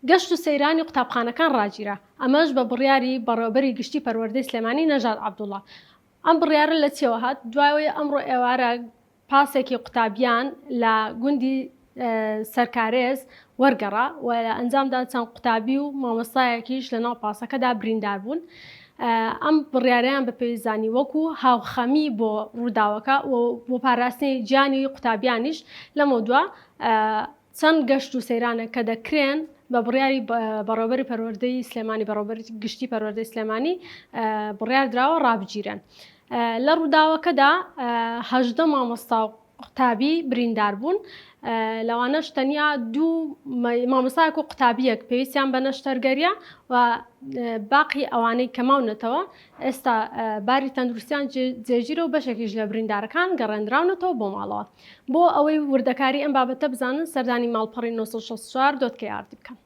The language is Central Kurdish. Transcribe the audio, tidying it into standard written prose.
گەشت و سەیرانی قوتابخانەکان ڕاگیرا، ئەمەش بە بڕیاری بەڕێوەبەری گشتی پەروەردەی سلێمانی نەژاد عەبدوڵا. ئەم بڕیارە لە چیەوە هات؟ دوای ئەوەی ئەمڕۆ ئێوارە پاسێکی قوتابیان لە گوندی سەرکارێز وەرگەڕا و لە ئەنجامدا چەند قوتابی و مامۆستایەکیش لەناو پاسەکەدا بریندار بوون. ئەم بڕیارەیان بە پێویست زانی وەکو هاوخەمی بۆ ڕووداوەکە و بۆ پاراستنی گیانی قوتابیانیش لەمەودوا چەند گەشت و سەیرانێک کە دەکرێن بە بڕیاری بەڕێوەبەری پەروەردەی سلێمانی بەڕێوەبەری گشتی پەروەردەی سلێمانی بڕیار دراوە ڕابگیرێن. لە ڕووداوەکەدا 18 مامۆستا و قوتابی بریندار بوون لەوانەش تەنیا دوو مامۆستایەک و قوتابیەک پێویستیان بە نەشتەرگەریە و باقی ئەوانەی کە ماونەتەوە ئێستا باری تەندروستیان جێگیرە و بەشێکیش لە بریندارەکان گەڕێنراونەتەوە بۆ ماڵەوە. بۆ ئەوەی وردەکاری ئەم بابەتە بزانن سەردانی ماڵپەڕی 964 dot kr بکەن.